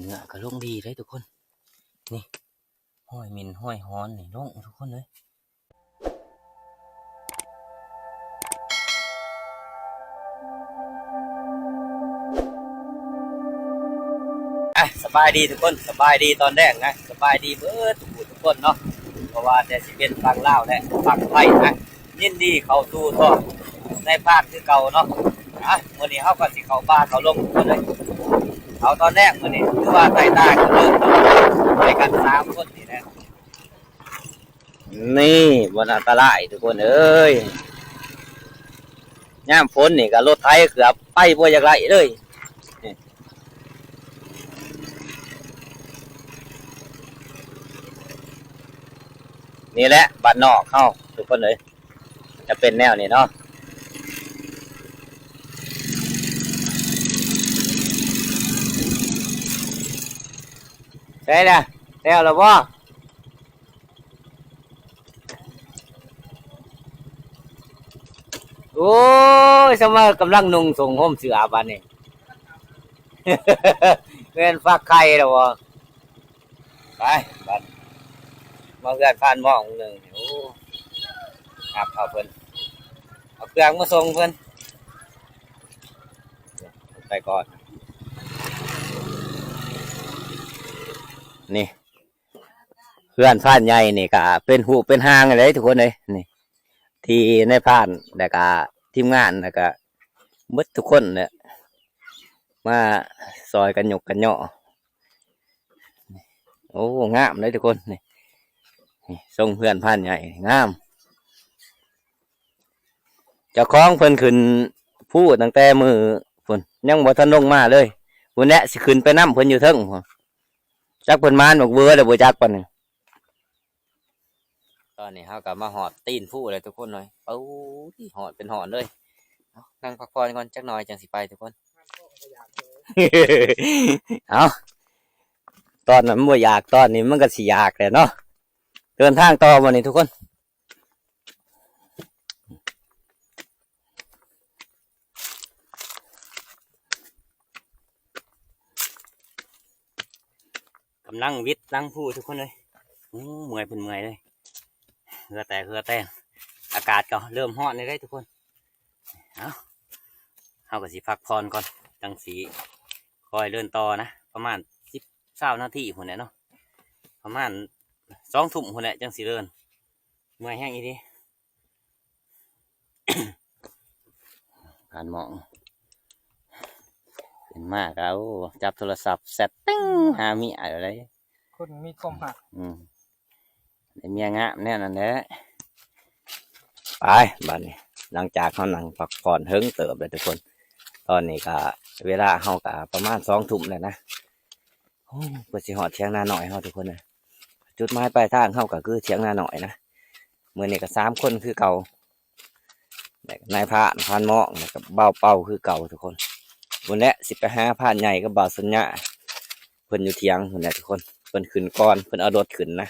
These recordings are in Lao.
ເຫື່ອກໍລົງດີເດ້ທຸກຄົນ. ນີ້ ຮອຍໝິ່ນຮອຍຮ້ອນນີ້ລົງທຸກຄົນເອີຍ. ອ່ະ ສະບາຍດີທຸກຄົນ ສະບາຍດີຕອນແລງນະ ສະບາຍດີເບິດທຸກຜູ້ທຸກຄົນເນາະ ບໍ່ວ່າແຕ່ຊິເປັນຝັ່ງລາວ ແລະ ຝັ່ງໄທນະ. ຍິນດີເຂົ້າສູ່ຊ່ອງນາຍພານຄືເກົ່າເນາະ. ອ່ະ ມື້ນີ້ເຮົາກໍຊິເຂົ້າປ່າເຂົ້າດົງເລີຍ ເຂົ້າຕອນແລງມື້ນີ້ ຄືວ່າໄຕ່ຕາກັນເລີຍ ໄປກັນສາມຄົນນີ້ແຫຼະ. ນີ້ ບ່ອນອັນຕະລາຍທຸກຄົນເອີຍ ຍາມຝົນນີ້ກໍລົດໄຖເກືອບໄປບໍ່ຢາກໄດ້ເລີຍ. ນີ້ແຫຼະບ້ານນອກເຮົາທຸກຄົນເອີຍ ຈະເປັນແນວນີ້ເນາະ. ໃສ່ລະ ແລ້ວລະບໍ່? ໂອ້ຍ ສະເໝີກຳລັງນຸ່ງສົ້ງຫົ່ມເສື້ອບາດນີ້ ແມ່ນຟັກໄຂ່ລະບໍ່? ໄປ ບາດມາເຮືອນພານໝອງໜຶ່ງ ໂອ້ ຮັບເອົາເພິ່ນ ເອົາເຄື່ອງມາສົ່ງເພິ່ນ ໄປກ່ອນ. ນີ້ ເຮືອນພານໃຫຍ່ນີ້ກະເປັນຮູບເປັນຮ່າງເລີຍທຸກຄົນເອີຍ ນີ້ ທີ່ນາຍພານ ແລ້ວກະທີມງານ ແລ້ວກະເບິດທຸກຄົນແຫຼະ ມາຊ່ອຍກັນຍົກກັນຍໍ້. ໂອ້ ງາມເດ້ທຸກຄົນ ນີ້ ນີ້ຊົງເຮືອນພານໃຫຍ່ງາມ. ເຈົ້າຂອງເພິ່ນຂຶ້ນພູຕັ້ງແຕ່ມື້ພຸ້ນ ຍັງບໍ່ທັນລົງມາເລີຍ ພຸ້ນແຫຼະ ຊິຂຶ້ນໄປນຳເພິ່ນຢູ່ເທິງພຸ້ນ ຈັກເພິ່ນມານບັກເວີແລ້ວບໍ່ຈັກປານນີ້. ຕອນນີ້ເຮົາກໍມາຮອດຕີນພູແລ້ວທຸກຄົນເອີຍ ໂອ້ຍ ຮ້ອນເປັນຮ້ອນເລີຍ ເອົາ ນັ່ງພັກຜ່ອນກ່ອນຈັກໜ່ອຍຈັ່ງຊິໄປທຸກຄົນ. ເອົາ ຕອນນັ້ນມັນບໍ່ຢາກ ຕອນນີ້ມັນກໍຊິຢາກແຫຼະເນາະ ເດີນທາງຕໍ່ບັດນີ້ທຸກຄົນ. ກຳລັງວິດຫຼັງພູທຸກຄົນເອີຍ ໂອ້ ເມື່ອຍເພິ່ນເມື່ອຍເລີຍ ເຫື່ອແຕກເຫື່ອແຕກ ອາກາດກໍເລີ່ມຮ້ອນແລ້ວເດ້ທຸກຄົນ. ເອົາ ເຮົາກໍຊິພັກຜ່ອນກ່ອນ ຈັ່ງຊິຄ່ອຍເດີນຕໍ່ນະ ປະມານສິບ ຊາວນາທີພຸ້ນແຫຼະເນາະ ປະມານສອງທຸ່ມພຸ້ນແຫຼະຈັ່ງຊິເດີນ ເມື່ອຍແຮງອີ່ຫຼີ. ຜ່ານໝອງຂຶ້ນມາກໍ ໂອ້ ຈັບໂທລະສັບແຊັດຕິ້ງຫາເມຍເລີຍ ຄົນມີຄວາມຮັກ ອືມ ໄດ້ເມຍງາມແນວນັ້ນແຫຼະ. ໄປ ບາດນີ້ ຫຼັງຈາກເຮົານັ່ງພັກຜ່ອນເຖິງເຕີບແລ້ວທຸກຄົນ ຕອນນີ້ກໍເວລາເຮົາກໍປະມານສອງທຸ່ມແລ້ວນະ. ໂອ້ ເພື່ອຊິຮອດຖຽງນານ້ອຍເຮົາທຸກຄົນເອີຍ ຈຸດໝາຍປາຍທາງເຮົາກໍຄືຖຽງນານ້ອຍນະ. ມື້ນີ້ກໍສາມຄົນຄືເກົ່າ ແລະ ນາຍພານ ພານໝອງ ແລ້ວກໍບ່າວເປົາຄືເກົ່າທຸກຄົນ. ພຸ້ນແຫຼະ ຊິໄປຫາພານໃຫຍ່ກັບບ່າວສັນຍາ ເພິ່ນຢູ່ຖຽງພຸ້ນແຫຼະທຸກຄົນ. ເພິ່ນຂຶ້ນກ່ອນ ເພິ່ນເອົາລົດຂຶ້ນນະ.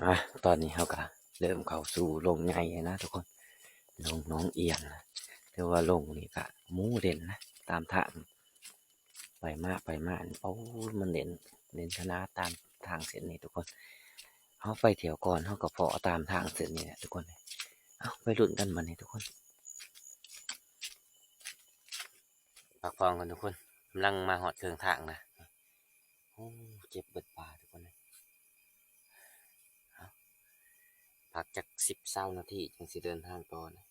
ອ່າ ຕອນນີ້ເຮົາກໍເລີ່ມເຂົ້າສູ່ດົງໃຫຍ່ນະທຸກຄົນ ດົງໜອງອຽງນະ ແຕ່ວ່າດົງນີ້ກະໝູເຫຼັ້ນນະ ຕາມທາງໄປມາ ໄປມາ. ໂອ້ຍ ມັນເຫຼັ້ນ ເຫຼັ້ນຂະໜາດຕາມທາງເສັ້ນນີ້ທຸກຄົນ. ເຮົາໄປທ່ຽວກ່ອນ ເຮົາກໍພໍ້ຕາມທາງເສັ້ນນີ້ແຫຼະທຸກຄົນ. ເອົ້າ ໄປລຸ້ນກັນບັດນີ້ທຸກຄົນ. ພັກຜ່ອນກ່ອນທຸກຄົນ ກຳລັງມາຮອດເຄິ່ງທາງນະ. ໂອ້ ເຈັບເບິດປາທຸກຄົນເອີຍ. ເອົ້າ ພັກຈັກສິບຊາວນາທີ ຈັ່ງຊິເດີນທາງຕໍ່ນະ.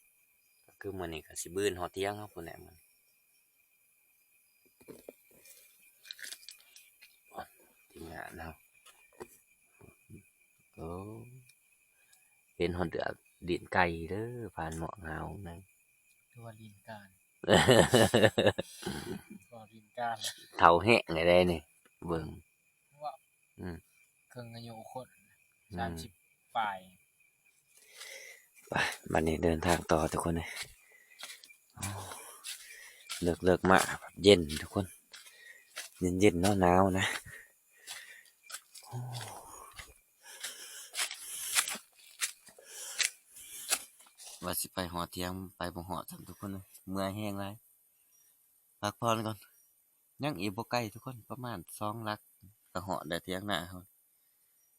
ກໍຄືມື້ນີ້ກໍຊິບືນຮອດທ່ຽງເຮົາພຸ້ນແຫຼະມື້ນີ້. ທີມງານເຮົາ ໂອ້ ເຫັນຮອດເດືອກ ຕີນໄກ່ເດີ ຜ່ານໝອກເຮົານັ້ນ ຄືວ່າລີນການ ຄືວ່າລີນການ ເຖົ້າແຮງແລ້ວເດ້ນີ້ ເບິ່ງ ອືມ ເຄິ່ງອາຍຸຄົນ ອືມ ສາມສິບປາຍ. ໄປ ບັດນີ້ເດີນທາງຕໍ່ທຸກຄົນເອີຍ. ໂອ້ ເລິກໆ ມາເຢັນທຸກຄົນ ເຢັນໆ ໜາວໆ ນະ. ໂອ້ ວ່າຊິໄປຮອດທ່ຽງ ໄປບໍ່ຮອດຊ້ຳທຸກຄົນເອີຍ ເມື່ອຍແຮງຫຼາຍ. ພັກຜ່ອນກ່ອນ ຍັງອີກບໍ່ໄກທຸກຄົນ ປະມານສອງຫຼັກກໍຮອດແລ້ວ ຖຽງນາເຮົາ.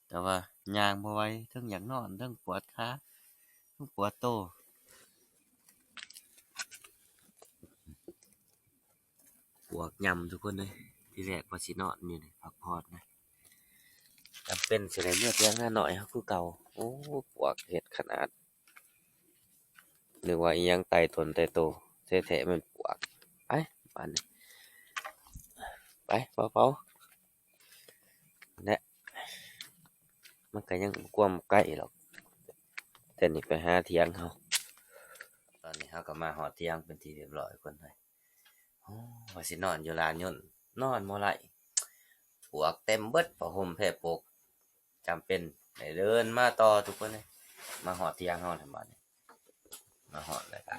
ແຕ່ວ່າຍ່າງບໍ່ໄຫວ ເທິງຢາກນອນ ເທິງປວດຂາ ເທິງປວດໂຕ. ປວກຫຍ້ຳທຸກຄົນເອີຍ. ທີແລກວ່າຊິນອນຢູ່ນີ້ ພັກຜ່ອນນະ. ຈຳເປັນຊິໄດ້ເມືອຖຽງນານ້ອຍເຮົາຄືເກົ່າ. ໂອ້ ປວກເຮັດຂະໜາດ. ນຶກວ່າອີ່ຫຍັງໄຕ່ຕົນໄຕ່ໂຕ ແທ້ໆແມ່ນປວກ. ໄປ ບາດນີ້ ໄປເປົ່າໆ ແນະ ມັນກໍຍັງບໍ່ກວມໃກ້ດອກ ແຕ່ນີ້ໄປຫາຖຽງເຮົາ. ຕອນນີ້ເຮົາກໍມາຮອດຖຽງເປັນທີ່ຮຽບຮ້ອຍ ຄົນເອີຍ. ໂອ້ ວ່າຊິນອນຢູ່ລານຍົນ ນອນບໍ່ໄດ້ ປວກເຕັມເບິດຜ້າຫົ່ມແພປົກ. ຈຳເປັນໄດ້ເດີນມາຕໍ່ທຸກຄົນເອີຍ. ມາຮອດຖຽງເຮົາແລ້ວບາດນີ້ ມາຮອດແລ້ວກະ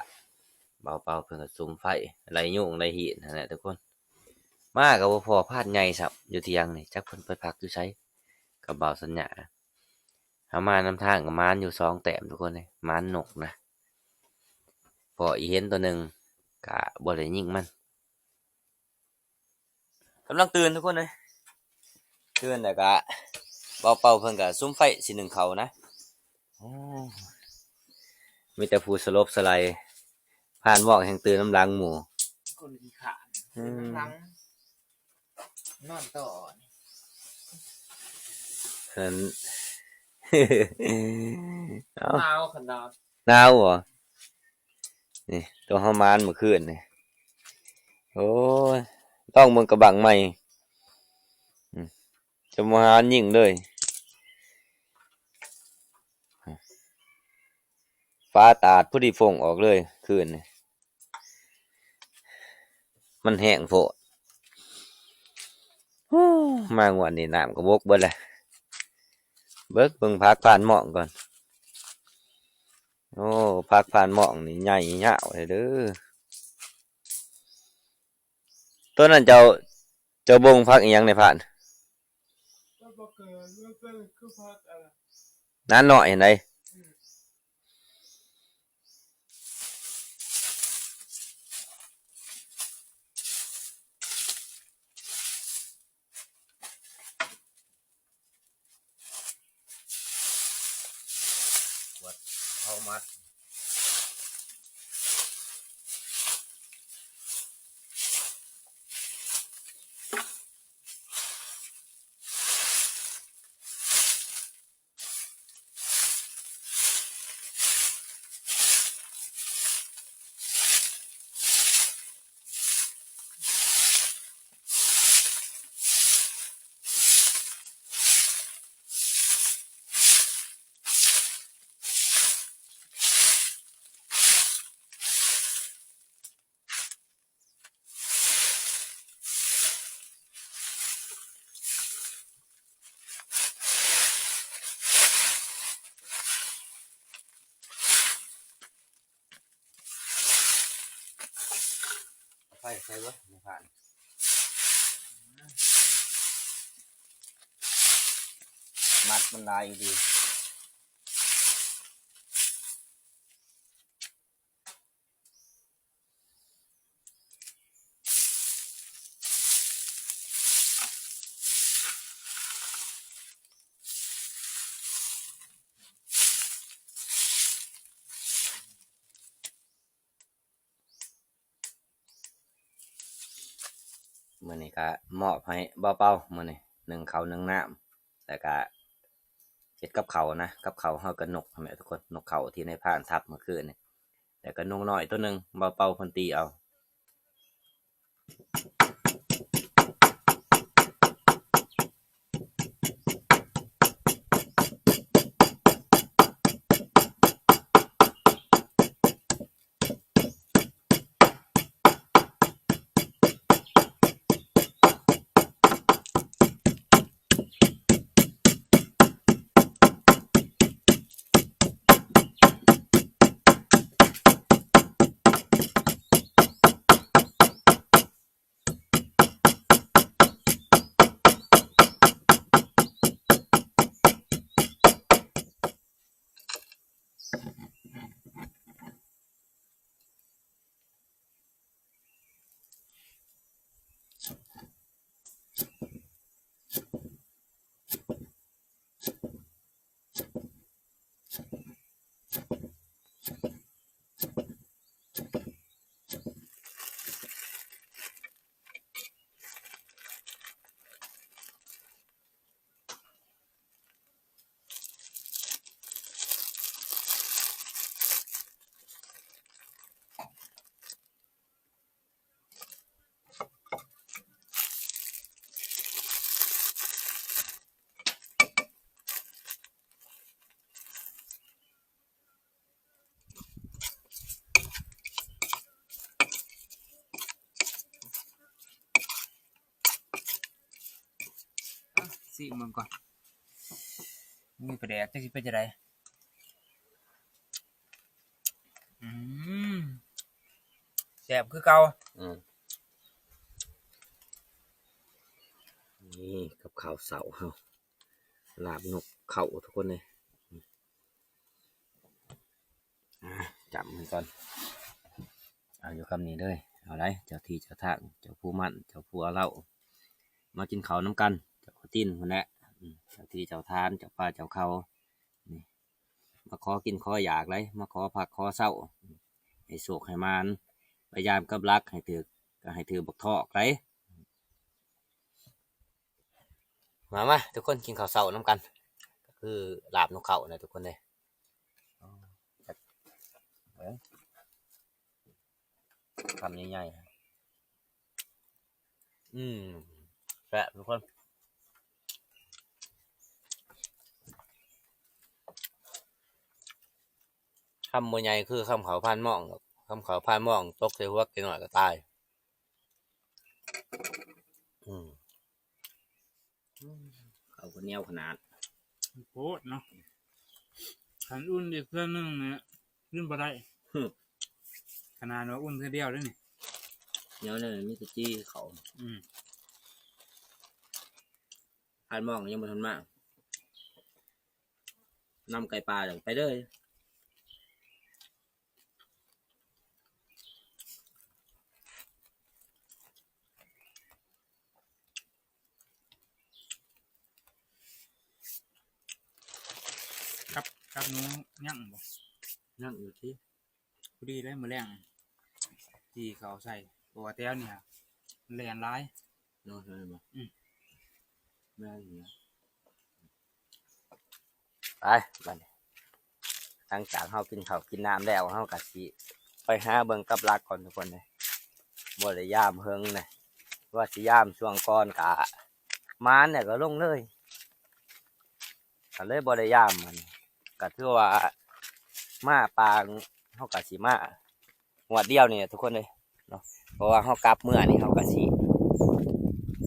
ເບົາເປົ່າເພິ່ນກໍສຸມໄຟ ໄລ່ຍຸງໄລ່ຮີດຫັ້ນແຫຼະທຸກຄົນ. ມາກໍບໍ່ພໍ້ພານໃຫຍ່ຊ້ຳ ຢູ່ຖຽງນີ້ ຈັກເພິ່ນໄປພັກຢູ່ໃສ ກັບບ່າວສັນຍາ. ເຮົາມານຳທາງກໍໝານຢູ່ສອງແຕ້ມທຸກຄົນເອີຍ ໝານນົກນະ. ພໍ້ອີເຫັນຕົວໜຶ່ງ ກະບໍ່ໄດ້ຍິງມັນ. ກຳລັງຕື່ນທຸກຄົນເອີຍ ຕື່ນແລ້ວກະ ເບົາເປົ່າເພິ່ນກະສຸມໄຟຊິໜຶ້ງເຂົ້ານະ. ໂອ້ ມີແຕ່ຜູ້ສະຫຼົບສະໄຫຼ ພານວອກແຮ່ງຕື່ນນຳຫຼັງໝູ່ ຄົນຂີ້ຄ້ານ ອືມ ນຳຫຼັງ ນອນຕໍ່. ອັນ ເອົ້າ ໜາວຂະໜາດ ໜາວບໍ? ນີ້ ຕົວເຮົາໝານມື້ຄືນນີ້. ໂອ້ຍ ລອງເບິ່ງກະບັ້ງໃໝ່ ອືມ ຈະມາຫາຍິງເລີຍ. ຟ້າຕາດພໍດີຟົ້ງອອກເລີຍຄືນນີ້ ມັນແຮງໂພດ. ໂອ້ ມາງວດນີ້ນ້ຳກໍບົກເບິດແລ້ວ. ເບິ່ງ ເບິ່ງຜັກຜ່ານໝ້ອງກ່ອນ. ໂອ້ ຜັກຜ່ານໝ້ອງນີ້ໃຫຍ່ຍາວແທ້ເດີ. ໂຕນັ້ນເຈົ້າ ເຈົ້າບົ່ງຜັກອີ່ຫຍັງໃນຜ່ານ? ນານ້ອຍຫັ້ນໃດ. ກວດເຂົ້າມັດ ໄຟໃສ່ເບິດ ບໍ່ຜ່ານ ມັດມັນຫຼາຍຢູ່ດີ. ມື້ນີ້ກະມອບໃຫ້ເບົາເປົ່າ ມື້ນີ້ໜຶ້ງເຂົ້າໜຶ້ງນ້ຳ ແລ້ວກະເຮັດກັບເຂົ້ານະ ກັບເຂົ້າເຮົາກະນົກຫັ້ນແຫຼະທຸກຄົນ ນົກເຂົ້າທີ່ນາຍພານທັບມື້ຄືນນີ້ ແລ້ວກະນົກນ້ອຍໂຕໜຶ່ງ ເບົາເປົ່າເພິ່ນຕີເອົາ. ໂ ຊີມເບິ່ງກ່ອນ ມີປາແດກ ຈັກຊິເປັນຈັ່ງໃດ. ອືມ ແຊບຄືເກົ່າ. ອືມ ນີ້ກັບເຂົ້າເຊົ້າເຮົາ ລາບນົກເຂົ້າທຸກຄົນເລີຍ. ອ່າ ຈ້ຳມັນກ່ອນ ເອົາຢູ່ຄຳນີ້ເດີ. ເອົາໄດ໋ ເຈົ້າທີ່ເຈົ້າທາງ ເຈົ້າພູມັນ ເຈົ້າພູອາເລົາ ມາກິນເຂົ້ານຳກັນ ເຈົ້າກະຕິນພຸ້ນແຫຼະ. ອືມ ເຈົ້າທີ່ເຈົ້າທານ ເຈົ້າປ່າເຈົ້າເຂົາ ນີ້ ມາຂໍກິນຂໍຢາກໄດ໋ ມາຂໍພັກຂໍເຊົາ ໃຫ້ໂຊກໃຫ້ໝານ ໄປຢາມກັບຫຼັກ ໃຫ້ຖືກ ກໍໃຫ້ຖືກບັກທອກໄດ໋. ມາ ມາ ທຸກຄົນ ກິນເຂົ້າເຊົ້ານຳກັນ ກໍຄືລາບນົກເຂົ້ານະທຸກຄົນເດ້. ເບິ່ງ ຄຳໃຫຍ່ໆ ອືມ ແຊບທຸກຄົນ. ຄຳບໍ່ໃຫຍ່ຄືຄຳເຂົ້າພານມອງດອກ ຄຳເຂົ້າພານມອງຕົກໃສ່ຫົວເດັກນ້ອຍກໍຕາຍ. ອືມ ເຂົ້າກໍໜຽວຂະໜາດ ມັນໂພດເນາະ. ຄັນອຸ່ນອີກເທື່ອໜຶ່ງນີ້ກິນບໍ່ໄດ້. ຫຶ ຂະໜາດວ່າອຸ່ນເທື່ອດຽວເດ້ນີ້ ໜຽວແນວນີ້ມີແຕ່ຈີ່ເຂົ້າ. ອືມ ພານມອງຍັງບໍ່ທັນມາ ນຳໄກ່ປ່າໄປເລີຍ. ກັບ ກັບໜູຍັງບໍ່? ຍັງຢູ່ຕິ ພໍດີເລີຍ ມື້ແລງຈີ່ເຂົ້າໃສ່ ເພາະວ່າແຖວນີ້ແລ່ນຫຼາຍ. ເນາະ ແມ່ນບໍ່? ອືມ ແມ່ນຢູ່. ໄປ ບັດນີ້ ຫຼັງຈາກເຮົາກິນເຂົ້າກິນນ້ຳແລ້ວ ເຮົາກໍຊິໄປຫາເບິ່ງກັບຫຼັກກ່ອນທຸກຄົນເອີຍ. ບໍ່ໄດ້ຢາມເຫິງນະ ວ່າຊິຢາມຊ່ວງກ່ອນກະ ໝານແລ້ວກໍລົງເລີຍ ກໍເລີຍບໍ່ໄດ້ຢາມ. ມັນກໍຖືວ່າມາປ່າ ເຮົາກໍຊິມາ ງວດດຽວນີ້ແຫຼະທຸກຄົນເອີຍເນາະ. ເພາະວ່າເຮົາກັບເມືອນີ້ ເຮົາກໍຊິ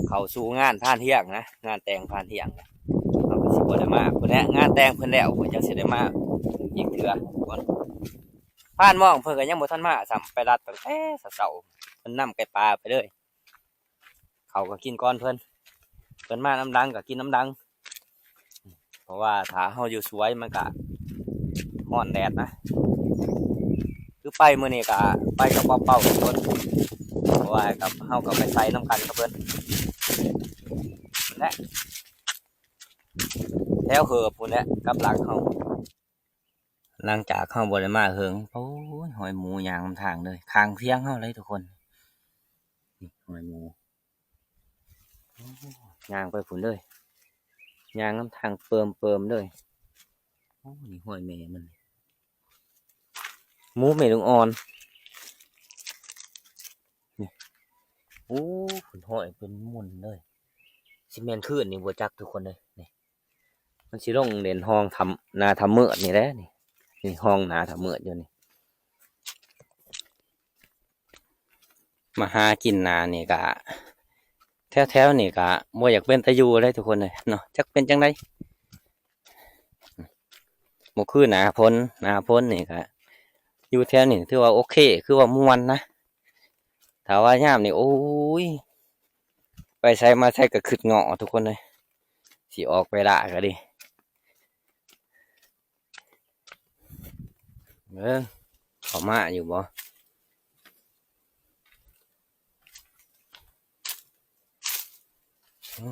ເຂົ້າສູ່ງານພານທ່ຽງນະ ງານແຕ່ງພານທ່ຽງນະ ເຮົາກໍຊິບໍ່ໄດ້ມາພຸ້ນແຫຼະ. ງານແຕ່ງເພິ່ນແລ້ວ ເພິ່ນຈັ່ງຊິໄດ້ມາອີກເທື່ອກ່ອນ. ພານມອງເພິ່ນກໍຍັງບໍ່ທັນມາຊ້ຳ ໄປລັດຕັ້ງແຕ່ເຊົ້າໆ ເພິ່ນນຳໄກ່ປ່າໄປເລີຍ. ເຂົາກໍກິນກ່ອນເພິ່ນ ເພິ່ນມານຳຫຼັງກໍກິນນຳຫຼັງ ເພາະວ່າຖ້າເຮົາຢູ່ສວຍມັນກະຮ້ອນແດດນະ. ຄືໄປມື້ນີ້ກະໄປກັບບ່າວເປົາທຸກຄົນ ເພາະວ່າກັບເຮົາກໍໄປໃສ່ນຳກັນກັບເພິ່ນ ນັ້ນແຫຼະ ແຖວເຫີບພຸ້ນແຫຼະກັບຫຼັກເຮົາ. ຫຼັງຈາກເຮົາບໍ່ໄດ້ມາເຫິງ ໂອ້ຍ ຮອຍໝູຍ່າງນຳທາງເລີຍ ຂ້າງທຽງເຮົາເລີຍທຸກຄົນ. ນີ້ຮອຍໝູ ໂອ້ ຍ່າງໄປພຸ້ນເລີຍ ຍ່າງນຳທາງເປີມໆເລີຍ. ໂອ້ ນີ້ຮອຍແມ່ມັນ ໝູແມ່ລູກອ່ອນ ນີ້. ໂອ້ ເພິ່ນຫ້ອຍເປັນໝຸ່ນເລີຍ ຊິແມ່ນຄືນນີ້ບໍ່ຈັກທຸກຄົນເອີຍ. ນີ້ ມັນຊິລົງເຫຼັ້ນຮ່ອງຖ້ຳ ໜ້າຖ້ຳມືດນີ້ແຫຼະນີ້ ນີ້ຮ່ອງໜ້າຖ້ຳມືດຢູ່ນີ້. ມາຫາກິນໜ້ານີ້ກະ ແຖວໆນີ້ກະບໍ່ຢາກເປັນຕາຢູ່ເລີຍທຸກຄົນເອີຍເນາະ ຈັກເປັນຈັ່ງໃດ. ບໍ່ຄືໜ້າຝົນ ໜ້າຝົນນີ້ກະ ຢູ່ແຖວນີ້ຖືວ່າໂອເຄ ຄືວ່າມ່ວນນະ. ຖ້າວ່າຍາມນີ້ ໂອ້ຍ ໄປໃສມາໃສກໍຄຶດເງາະທຸກຄົນເອີຍ ຊິອອກໄປລ່າກໍດີ. ເບິ່ງ ເຂົ້າມາຢູ່ບໍ່? ໂອ້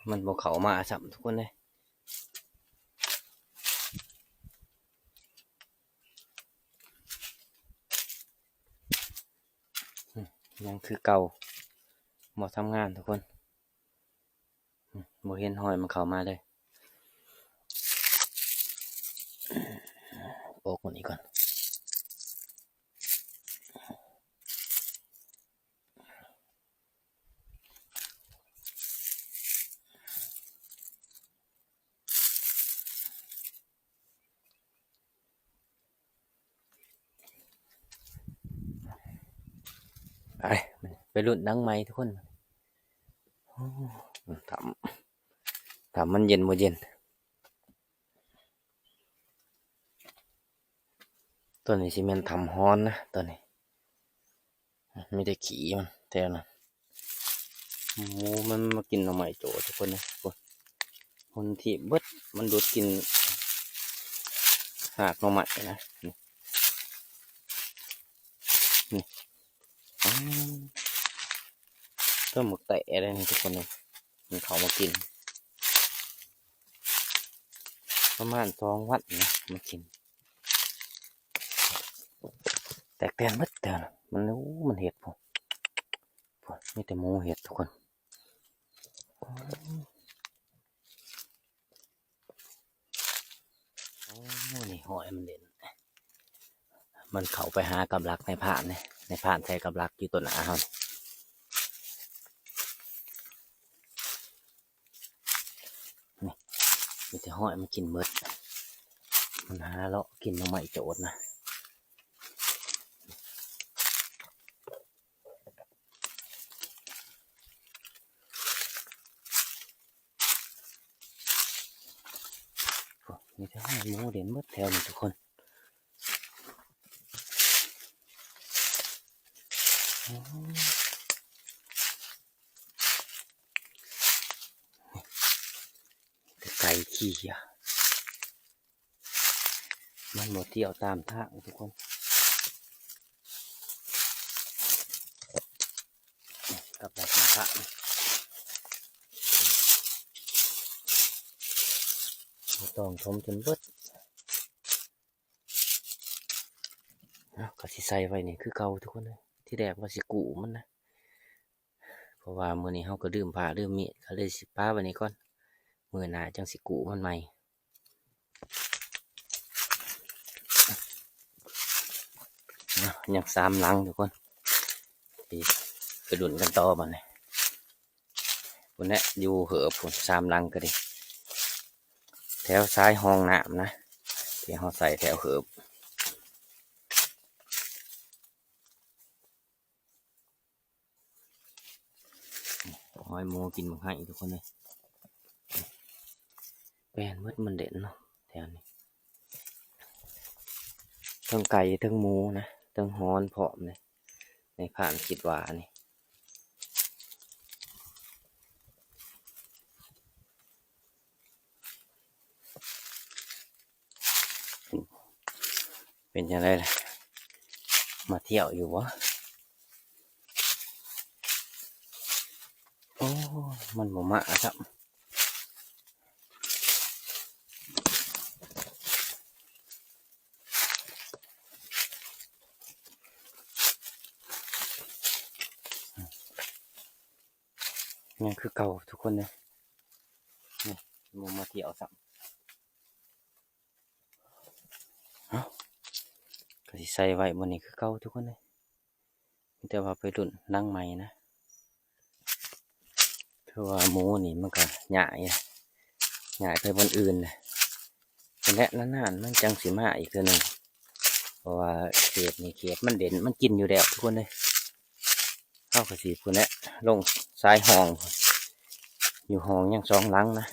ມັນບໍ່ເຂົ້າມາຊ້ຳທຸກຄົນເອີຍ. ອືມ ຍັງຄືເກົ່າ ບໍ່ທຳງານທຸກຄົນ. ອືມ ບໍ່ເຫັນຮອຍມັນເຂົ້າມາເລີຍ. ໂປະມັນອີກກ່ອນ. ໄປ ໄປລຸ້ນຫຼັງໃໝ່ທຸກຄົນ. ໂອ້ ຖ້ຳ ຖ້າມັນເຢັນບໍ່ເຢັນ. ຕົວນີ້ຊິແມ່ນຖ້ຳຮ້ອນນະ ຕົວນີ້ ມີແຕ່ຂີ້ມັນແຖວນັ້ນ. ໝູມັນມາກິນໜໍ່ໄມ້ໂຈ ທຸກຄົນເອີຍ ພຸ້ນ ຮຸ່ນຖີບເບິດ ມັນດູດກິນຮາກໜໍ່ໄມ້ນະ ນີ້ ນີ້ ອືມ ຕົ້ນໝາກແຕະໄດ໋ນີ້ ທຸກຄົນເອີຍ ມັນເຂົ້າມາກິນ ປະມານສອງວັນນະ ມາກິນ ແຕກແຕ່ນເບິດແຖວນັ້ນ ມັນ ໂອ້ ມັນເຫັດພຸ້ນ ພຸ້ນ ມີແຕ່ໝູເຫັດ ທຸກຄົນ ໂອ້ ໂອ້ ນີ້ຮອຍມັນເດັ່ນ ມັນເຂົ້າໄປຫາກັບດັກນາຍພານເດ້ ນາຍພານໃສ່ກັບດັກຢູ່ຕົ້ນໜ້າເຮົາ ນີ້ ມີແຕ່ຮອຍມັນກິນເບິດ ມັນຫາເລາະກິນໜໍ່ໄມ້ໂຈດນະ. ໂອ້ ມີແຕ່ຮອຍໝູເດັ່ນເບິດແຖວນີ້ ທຸກຄົນ ໂອ້ ມີແຕ່ໄກ່ຂີ່ ມັນບໍ່ທ່ຽວຕາມທາງ ທຸກຄົນ ກັບດັກນາຍພານ ບໍ່ຕ້ອງຖົມຈົນເບິດ ເນາະ ກໍຊິໃສ່ໄວ້ນີ້ຄືເກົ່າ ທຸກຄົນເອີຍ ທີແລກວ່າຊິກູ້ມັນນະ ເພາະວ່າມື້ນີ້ເຮົາກໍລືມຜ້າລືມມີດ ກໍເລີຍຊິປະໄວ້ນີ້ກ່ອນ ມື້ໜ້າຈັ່ງຊິກູ້ມັນໃໝ່. ເນາະ ຍັງສາມຫຼັງ ທຸກຄົນ ໄປ ໄປລຸ້ນກັນຕໍ່ບັດນີ້ ພຸ້ນແຫຼະ ຢູ່ເຫີບພຸ້ນ ສາມຫຼັງກໍດີ ແຖວຊາຍຮ່ອງນ້ຳນະ ທີ່ເຮົາໃສ່ແຖວເຫີບ. ຮອຍໝູກິນໝາກໄຮ ທຸກຄົນເອີຍ ແປນເບິດ ມັນເດັ່ນເນາະແຖວນີ້ ເທິງໄກ່ເທິງໝູນະ ເທິງຮອນພ້ອມເດ້ ນາຍພານຄິດວ່ານີ້. ເປັນຈັ່ງໃດລະ ມາທ່ຽວຢູ່ບໍ່? ໂອ້ ມັນບໍ່ມາຊ້ຳ ຍັງຄືເກົ່າທຸກຄົນເດີ ນີ້ ບໍ່ມາທ່ຽວຊ້ຳ ເອົ້າ ກໍຊິໃສ່ໄວ້ບ່ອນນີ້ຄືເກົ່າທຸກຄົນເດີ ມີແຕ່ວ່າໄປລຸ້ນຫຼັງໃໝ່ນະ ຄືວ່າໝູນີ້ມັນກໍຍ້າຍ ຍ້າຍໄປບ່ອນອື່ນແຫຼະ ແລະນານໆມັນຈັ່ງຊິມາອີກເທື່ອໜຶ່ງ ເພາະວ່າເຂດນີ້ເຂດມັນເດັ່ນ ມັນກິນຢູ່ແລ້ວທຸກຄົນເອີຍ ເຮົາກໍຊິພຸ້ນແຫຼະ ລົງຊາຍຮ່ອງ ຢູ່ຮ່ອງຍັງສອງຫຼັງນະ.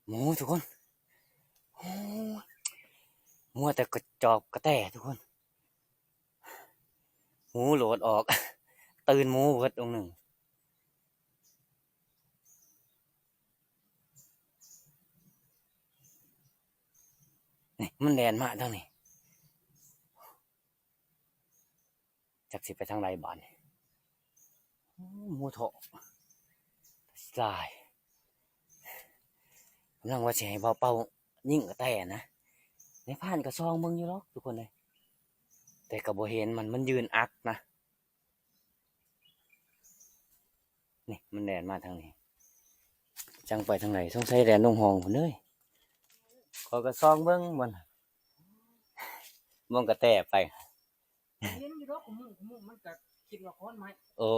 ໝູທຸກຄົນ ໂອ້ຍ ມົວແຕ່ກະຈອບກະແຕທຸກຄົນ ໝູໂຫຼດອອກ ຕື່ນໝູເບິດອົງໜຶ່ງ. ນີ້ ມັນແລ່ນມາທາງນີ້ ຈັກຊິໄປທາງໃດບາດນີ້. ໂອ້ ໝູທ້ອງ ຕາຍ. ກຳລັງວ່າຊິໃຫ້ບ່າວເປົາຍິງກະແຕນະ ນາຍພານກໍສ່ອງເບິ່ງຢູ່ດອກທຸກຄົນເອີຍ ແຕ່ກໍບໍ່ເຫັນມັນ ມັນຢືນອັກນະ. ນີ້ ມັນແລ່ນມາທາງນີ້ ຈັກໄປທາງໃດ ສົງໄສແລ່ນລົງຮ່ອງພຸ້ນເດີ. ຂ້ອຍກໍສ່ອງເບິ່ງບ່ອນ ບ່ອນກະແຕໄປ ເຫັນຢູ່ດອກ ຂະມຸ ຂະມຸ ມັນກໍຄິດວ່າຂອນໄມ້. ໂອ້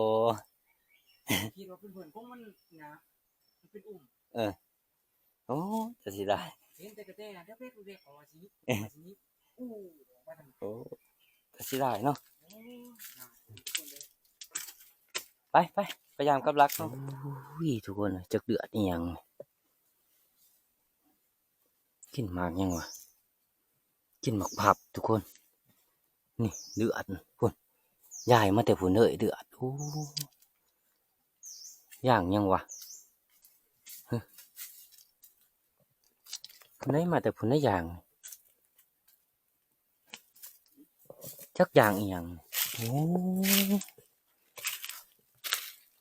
ຄິດວ່າເປັນເພື່ອນຂອງມັນນະ ມັນເປັນອຸ້ມ. ເອີ ໂອ້ ຕາເສຍດາຍ ເຫັນແຕ່ກະແຕແວບໆ ກໍວ່າຊິ ເອີ ວ່າຊິ ໂອ້ ວ່າຊັ້ນ. ໂອ້ ຕາເສຍດາຍເນາະ. ໂອ້ ໄປ ໄປ ໄປຢາມກັບຫຼັກເນາະ. ໂອ້ຍ ທຸກຄົນ ຈັກເລືອດອີ່ຫຍັງ ກິນໝາກຫຍັງວະ ກິນໝາກພັບທຸກຄົນ. ນີ້ເລືອດພຸ້ນ ຢາຍມາແຕ່ພຸ້ນເດີ ເລືອດ. ໂອ້ ຢ່າງຫຍັງວະ ຮະ ຜູ້ໃດມາແຕ່ພຸ້ນນະ ຢ່າງ ຈັກຢ່າງອີ່ຫຍັງ. ໂອ້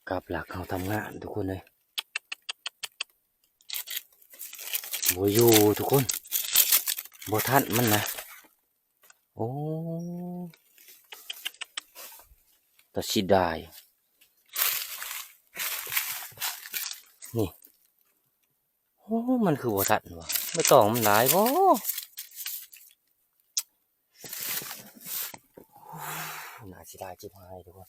ກັບຫຼັກເຮົາທຳງານທຸກຄົນເອີຍ ບໍ່ຢູ່ທຸກຄົນ ບໍ່ທັນມັນນະ. ໂອ້ ຕາເສຍດາຍ ນີ້. ໂອ້ ມັນຄືບໍ່ທັນວະ ໃບຕອງມັນຫຼາຍບໍ່? ໜ້າເສຍດາຍຈິບຫາຍທຸກຄົນ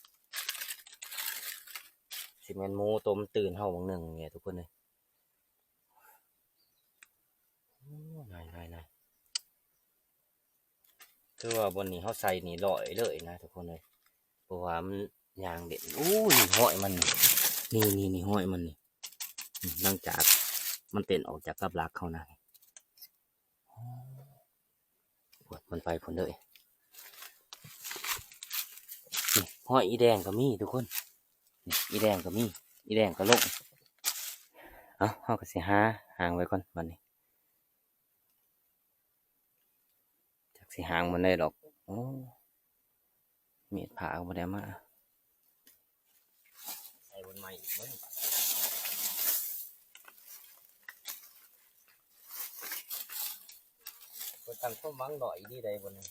ຊິແມ່ນໝູຕົມຕື່ນເຮົາບາງໜຶ່ງນີ້ທຸກຄົນເອີຍ. ໂອ້ ນາຍໆໆ ຄືວ່າບ່ອນນີ້ເຮົາໃສ່ນີ້ລອຍເລີຍນະທຸກຄົນເອີຍ ເພາະວ່າມັນຍ່າງເຫຼັ້ນ. ໂອ້ ນີ້ຮອຍມັນ ນີ້ ນີ້ ນີ້ຮອຍມັນນີ້ ນີ້ ຫຼັງຈາກມັນເຕັ້ນອອກຈາກກັບຫຼັກເຮົານະ ໂອ້ ມັນໄປພຸ້ນເລີຍ. ນີ້ຮອຍອີ່ແດງກໍມີທຸກຄົນ ນີ້ອີ່ແດງກໍມີ ອີ່ແດງກໍລົງ. ເອົາ ເຮົາກໍຊິຫາຫາງໄວ້ກ່ອນບັດນີ້. ຈັກຊິຫາງມັນໄດ້ດອກ. ໂອ້ ມີດພ້າກໍບໍ່ໄດ້ເອົາມາ ໃສ່ບ່ອນໃໝ່ອີກເບິ່ງ. ເພິ່ນຕັ້ງຄວາມຫວັງໜ້ອຍອີ່ຫຼີໃດບ່ອນນີ້.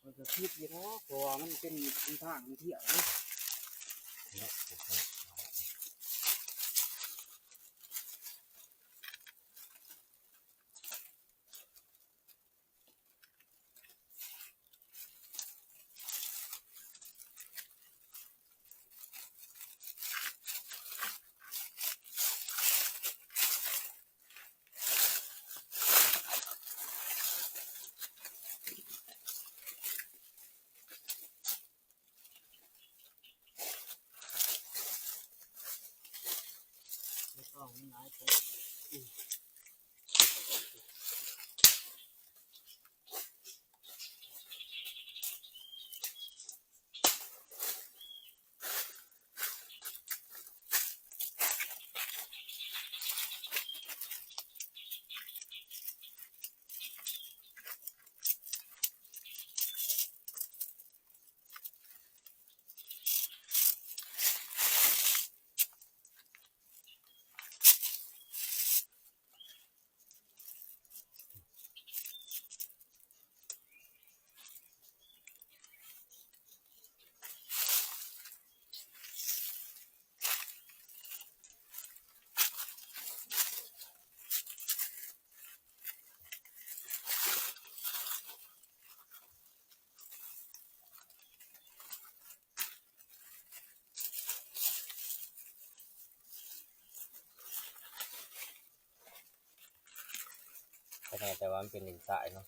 ມັນກໍຄິດຢູ່ເນາະ ເພາະວ່າມັນເປັນທາງທ່ອງທ່ຽວເນາະ. ຂະໜາດແຕ່ວ່າມັນເປັນດິນຊາຍເນາະ.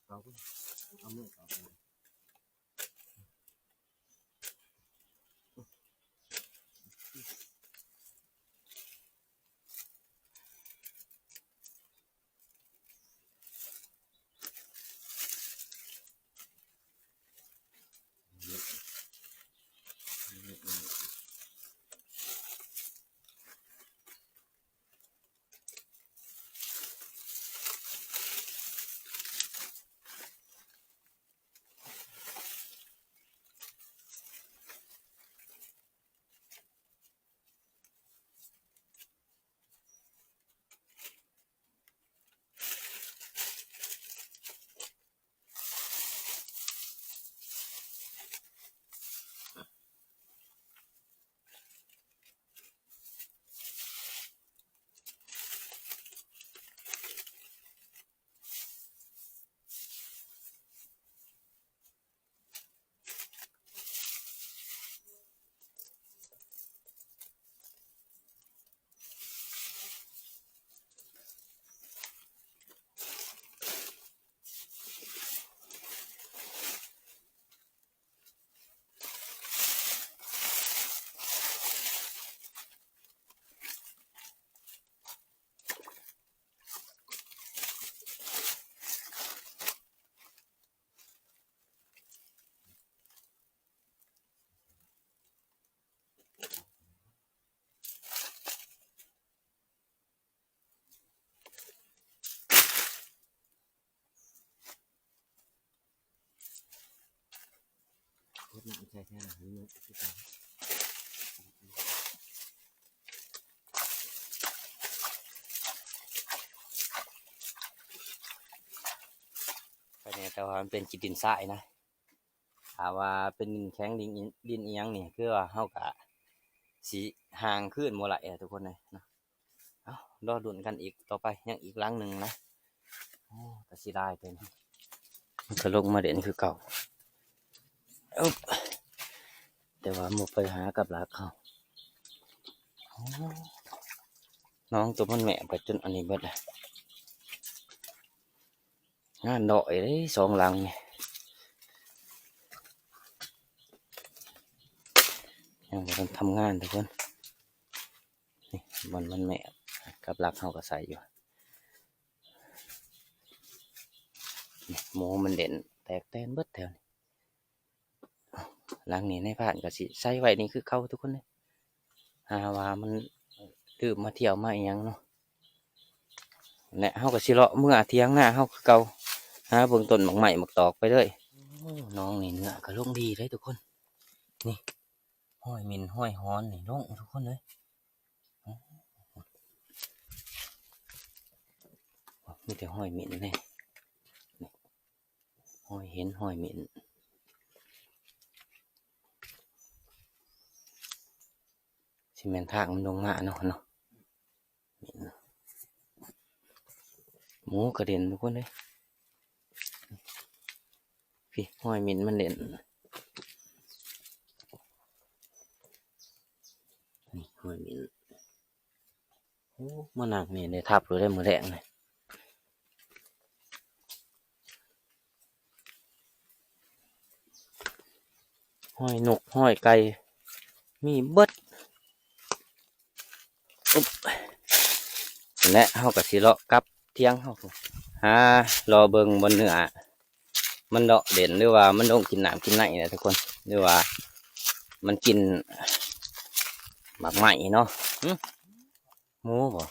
ເອົາ ເອົາມືເອົາ. ໄປແດ່ ແຕ່ວ່າມັນເປັນຂີ້ດິນຊາຍນະ. ຖ້າວ່າເປັນດິນແຂງ ດິນອີ່ ດິນອີ່ຫຍັງນີ້ ຄືວ່າເຮົາກະຊິຫາງຄືນບໍ່ໄດ້ແຫຼະທຸກຄົນເອີຍເນາະ. ເອົ້າ ລໍລຸ້ນກັນອີກຕໍ່ໄປ ຍັງອີກຫຼັງໜຶ່ງນະ. ໂອ້ ກະເສຍດາຍແຕ່ມັນກະລົງມາເດັ່ນຄືເກົ່າ. ອຶບ ແຕ່ວ່າບໍ່ໄປຫາກັບຫຼັກເຮົາ. ໂອ້ ນ້ອງໂຕມັນແມບກະຈົນອັນນີ້ເບິດລະ. ງານດອຍເດ້ ສອງຫຼັງນີ້ ຍັງບໍ່ທັນທຳງານທຸກຄົນ. ນີ້ ບ່ອນມັນແມບກັບຫຼັກເຮົາກະໃສ່ຢູ່. ນີ້ ໝູມັນເດັ່ນແຕກແຕນເບິດແຖວນີ້. ຫຼັງນີ້ນາຍພານກະຊິໃສ່ໄວ້ນີ້ຄືເກົ່າທຸກຄົນເອີຍ. ຫາວ່າມັນລືມມາທ່ຽວມາອີ່ຫຍັງເນາະ. ແລະ ເຮົາກະຊິເລາະເມືອຖຽງນາເຮົາຄືເກົ່າ ຫາເບິ່ງຕົ້ນໝາກໄມ້ໝາກຕອກໄປເລີຍ. ໂອ້ ໜອງນີ້ເນື້ອກະລົງດີເດ້ທຸກຄົນ. ນີ້ ຮອຍໝິ່ນຮອຍຫອນນີ້ລົງທຸກຄົນເອີຍ. ໂອ້ ມີແຕ່ຮອຍໝິ່ນເດ້. ຮອຍເຫັນຮອຍໝິ່ນ ຊິແມ່ນທາງມັນລົງມາເນາະ ເນາະ. ໝູກະເດັ່ນທຸກຄົນເອີຍ. ພີ້ ຮອຍໝິ່ນມັນເດັ່ນ. ນີ້ ຮອຍໝິ່ນ. ໂອ້ ມານັ່ງນີ້ໄດ້ທັບຢູ່ເດ້ມື້ແລງນີ້. ຮອຍນົກຮອຍໄກ່ມີເບິດ. ອຸບ ແລະ ເຮົາກະຊິເລາະກັບຖຽງເຮົາ ຫາເລາະເບິ່ງບ່ອນເນື້ອ ມັນເລາະເດັ່ນ ຫຼືວ່າມັນລົງກິນນ້ຳກິນໃນນະທຸກຄົນ ຫຼືວ່າມັນກິນໝາກໄມ້ເນາະ. ຫື ໝູບໍ່?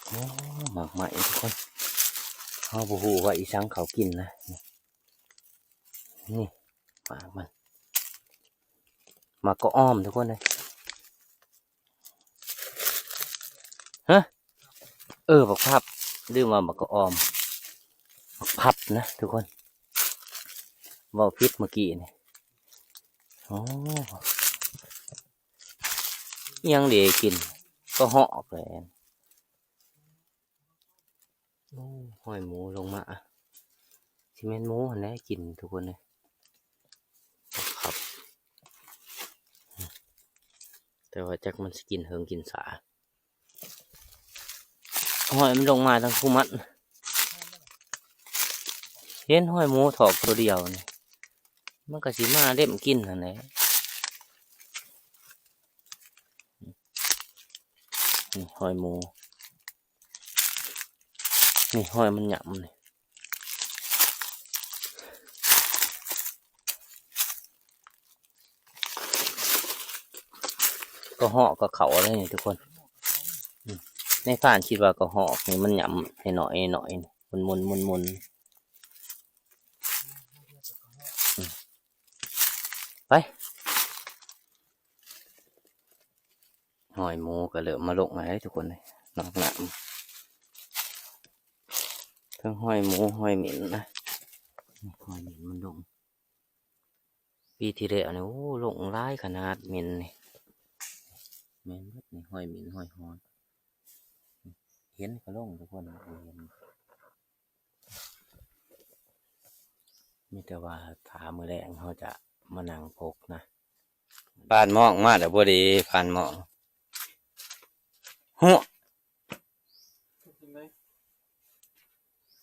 ໂອ້ ໝາກໄມ້ທຸກຄົນ ເຮົາບໍ່ຮູ້ວ່າອີ່ສັງເຂົາກິນນະ. ນີ້ ໝາກມັນ ໝາກກະອອມທຸກຄົນເອີຍ. ຮະ ເອີ ບັກພັບ ລືມວ່າບັກກະອອມ ບັກພັບນະທຸກຄົນ ເວົ້າຜິດເມື່ອກີ້ນີ້. ໂອ້ ອີ່ຫຍັງເດກິນ ກະຮອກແຫຼະ. ໂອ້ ຫ້ອຍໝູລົງມາ ຊິແມ່ນໝູຫັ້ນແຫຼະກິນທຸກຄົນເອີຍ ຄັບ ແຕ່ວ່າຈັກມັນຊິກິນເຫິງກິນສາ ຫ້ອຍມັນລົງມາທາງພູມັນ ເຫັນຫ້ອຍໝູຖອກໂຕດຽວນີ້ ມັນກໍຊິມາເລັມກິນຫັ້ນແຫຼະ ນີ້ຫ້ອຍໝູ ນີ້ຫ້ອຍມັນຫຍ້ຳນີ້ ກະຮອກກະເຂົ້າເລີຍນີ້ທຸກຄົນ ອືມ ໃນຟານຄິດວ່າກະຮອກນີ້ມັນຫຍ້ຳໃຫ້ໜ້ອຍໆ ໝຸນໆ ໝຸນໆ ອືມ ໄປ ຫ້ອຍໝູກໍເລີ່ມມາລົງແລ້ວເດ້ທຸກຄົນເອີຍ ນອກນ້ຳ ເທິງຫ້ອຍໝູ ຫ້ອຍເໝັນນະ ຫ້ອຍເໝັນມັນລົງ ປີທີ່ແລ້ວນີ້ ໂອ້ ລົງຫຼາຍຂະໜາດເໝັນນີ້ ແມ່ນເບິດນີ້ ຫ້ອຍເໝັນ ຫ້ອຍຮອນ ເຫັນກໍລົງທຸກຄົນ ເຫັນ ມີແຕ່ວ່າຖ້າມື້ແລງເຮົາຈະມານັ່ງພົກນະ ຟານໝອກມາແລ້ວບໍ່ດີ ຟານໝອກ ຫົວ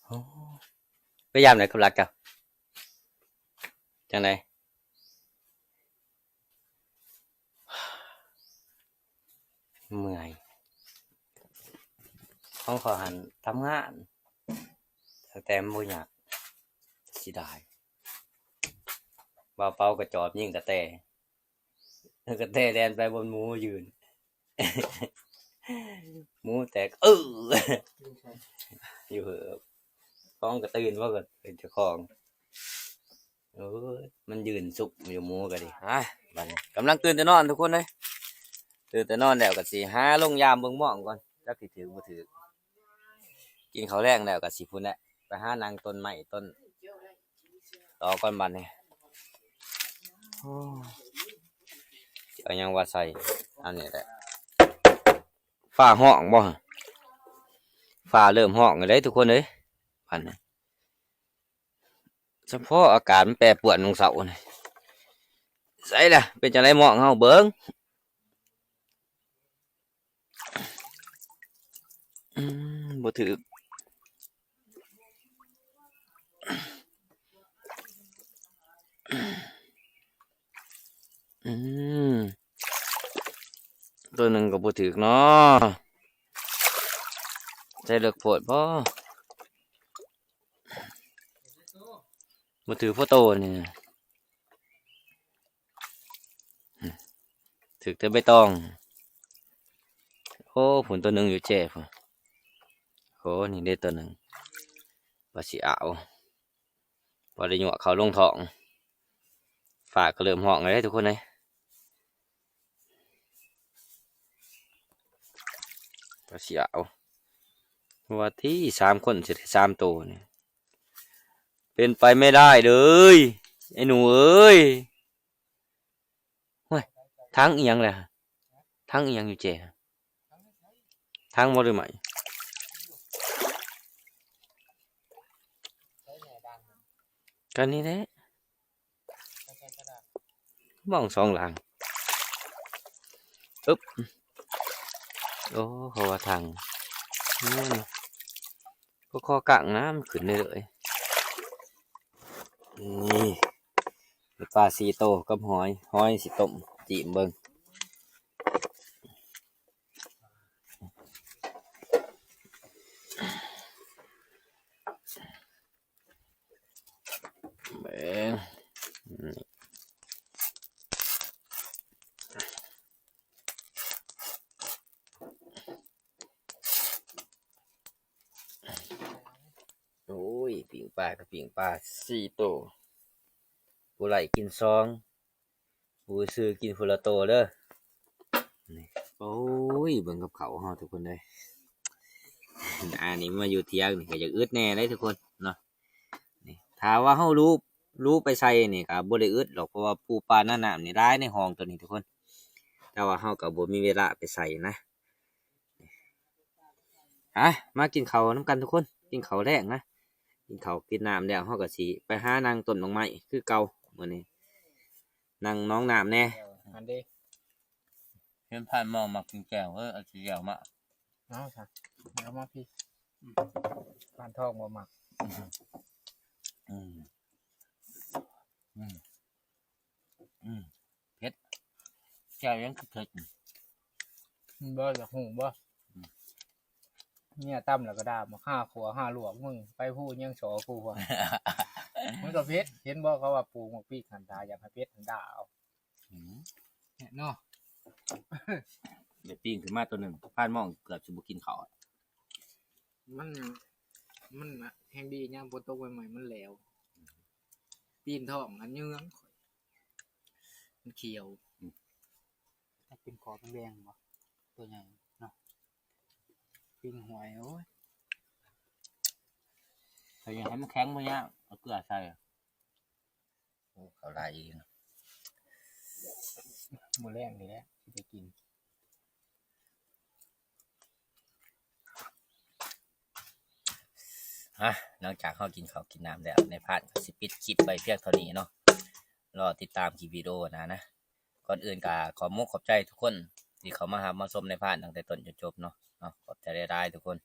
ໂອ້ ໄປຢາມໃດກັບລັດເຈົ້າ ຈັ່ງໃດ? ເມື່ອຍ ຂອງຂ້ອຍຫັ້ນທຳງານ ແຕ່ມັນບໍ່ຢາກ ເສຍດາຍ ບ່າວເປົາກະຈອບຍິງກະແຕ ກະແຕແລ່ນໄປບ່ອນໝູຢືນ ໝູແຕກ ເອີ ຢູ່ເຫີບ ຂອງກະຕື່ນບໍ່ກະເປັນເຈົ້າຂອງ ໂອ້ຍ ມັນຢືນຊຸກຢູ່ໝູກະດີ ຮະ ບາດນີ້ກຳລັງຕື່ນແຕ່ນອນທຸກຄົນເອີຍ ຕື່ນແຕ່ນອນແລ້ວກະຊິຫາລົງຢາມເບິ່ງໝ້ອງກ່ອນ ຈັກຊິຖືກບໍ່ຖືກ ກິນເຂົ້າແລງແລ້ວກະຊິພຸ້ນແຫຼະ ໄປຫານັ່ງຕົ້ນໄມ້ຕົ້ນຕອກກ່ອນບາດນີ້ ໂອ້ ຊິເອົາຫຍັງວ່າໃສ່ ອັນນີ້ແຫຼະ ຟ້າຮ້ອງບໍ່ ຟ້າເລີ່ມຮ້ອງແລ້ວເດ້ທຸກຄົນເອີຍ ບາດນີ້ ສະເພາະອາກາດມັນແປປວນວັງເສົານີ້ ໃສລະ ເປັນຈັ່ງໃດໝ້ອງເຮົາເບິ່ງ ອືມ ບໍ່ຖືກ ອືມ ໂຕໜຶ່ງກໍບໍ່ຖືກເນາະ ໃສ່ເລິກໂພດບໍ ບໍ່ຖືກພໍໂຕນີ້ ຖືກແຕ່ໃບຕອງ ໂອ້ ພຸ້ນໂຕໜຶ່ງຢູ່ແຈພຸ້ນ ໂອ້ ນີ້ເດ້ໂຕໜຶ່ງ ວ່າຊິເອົາ ພໍໄດ້ຍົວະເຂົ້າລົງທ້ອງ ຟ້າກໍເລີ່ມຮ້ອງແລ້ວເດ້ທຸກຄົນເອີຍ ກໍຊິເອົາ ວ່າຕິ ສາມຄົນຊິໄດ້ສາມໂຕນີ້ ເປັນໄປໄມ່ໄດ້ເລີຍ ໄອ້ໜູເອີຍ ໂອ້ຍ ຖັງອີ່ຫຍັງແຫຼະ ຖັງອີ່ຫຍັງຢູ່ແຈ ຖັງບໍ່ຫຼືໄມ້ ກະນີ້ແຫຼະ ມອງສອງຫຼັງ ອຶບ ໂອ້ ເຂົາວ່າຖັງ ໂອ້ຍ ກໍຂໍກັກນະ ມັນຂຶ້ນເລື້ອຍໆ ນີ້ ໄດ້ປາສີ່ໂຕກັບຫອຍ ຫອຍຊິຕົ້ມຈີ້ມເບິ່ງ ເບິ່ງ ໂອ້ຍ ປີ້ງປາກໍປີ້ງປາສີ່ໂຕ ຜູ້ໄລ່ກິນສອງ ຜູ້ຊື່ກິນຜູ້ລະໂຕເດີ ນີ້ ໂອ້ຍ ເບິ່ງກັບເຂົ້າເຮົາທຸກຄົນເອີຍ ອັນນີ້ມາຢູ່ຖຽງນີ້ກໍຢາກອຶດແດ່ເດ້ທຸກຄົນເນາະ ນີ້ ຖ້າວ່າເຮົາລູບ ລູບໄປໃສ່ນີ້ກໍບໍ່ໄດ້ອຶດດອກ ເພາະວ່າປູປາໜ້ານ້ຳນີ້ຫຼາຍໃນຮ່ອງໂຕນີ້ທຸກຄົນ ແຕ່ວ່າເຮົາກໍບໍ່ມີເວລາໄປໃສ່ນະ ອ່ະ ມາກິນເຂົ້ານຳກັນທຸກຄົນ ກິນເຂົ້າແລງນະ ກິນເຂົ້າກິນນ້ຳແລ້ວ ເຮົາກໍຊິໄປຫານັ່ງຕົ້ນໝາກໄມ້ຄືເກົ່າ ມື້ນີ້ນັ່ງໜອງນ້ຳແດ່. ອັນເດ້ ເຫັນພານໝໍມັກກິນແຈ່ວ ເອີ ເອົາຊິແຈ່ວມາ ເອົາຊະ ເອົາມາພີ້ ພານທອງບໍ່ມັກ ອືມ ອືມ ອືມ ອືມ ເຜັດ ແຈ່ວຫຍັງຄືເຜັດ ບໍ່ຢາກຮູ້ບໍ່ ອືມ ເມຍຕຳແລ້ວກໍດ່າ ບັກຫ້າຂົວຫ້າຫຼວກ ມຶງໄປພູຍັງສໍກູ ມັນກໍເຜັດ ເຫັນບໍ່ ເຂົາວ່າປູກໝາກປີກຫັ້ນ ຖ້າຢາກໃຫ້ເຜັດຫັ້ນດ່າເອົາ ອືມ ເນາະ ໄດ້ປີ້ງຂຶ້ນມາໂຕໜຶ່ງ ພານໝໍເກືອບຊິບໍ່ກິນເຂົ້າ ມັນ ມັນແຮງດີຍາມຝົນຕົກໃໝ່ໆ ມັນແຫຼວ ຕີນທ້ອງອັນເຍືອງ ມັນຂຽວ ອືມ ເປັນຂອບແດງໆ ບໍ່ ໂຕໃຫຍ່ເນາະ ປີ້ງຫວຍ ໂອ້ຍ ຖ້າຢາກໃຫ້ມັນແຂງບໍ່ຍາກ ເອົາເກືອໃສ່ ໂອ້ ເຂົ້າຫຼາຍອີ່ຫຼີ ມື້ແລງນີ້ແຫຼະຊິໄດ້ກິນ ອ່ະ ຫຼັງຈາກເຮົາກິນເຂົ້າກິນນ້ຳແລ້ວ ນາຍພານກໍຊິປິດຄລິບໄວ້ພຽງເທົ່ານີ້ເນາະ ລໍຕິດຕາມຄລິບວິດີໂອໜ້ານະ ກ່ອນອື່ນກໍຂອບມຸກຂອບໃຈທຸກຄົນທີ່ເຂົ້າມາຮັບມາຊົມນາຍພານຕັ້ງແຕ່ຕົ້ນຈົນຈົບເນາະ ເນາະ ຂອບໃຈຫຼາຍໆ ທຸກຄົນ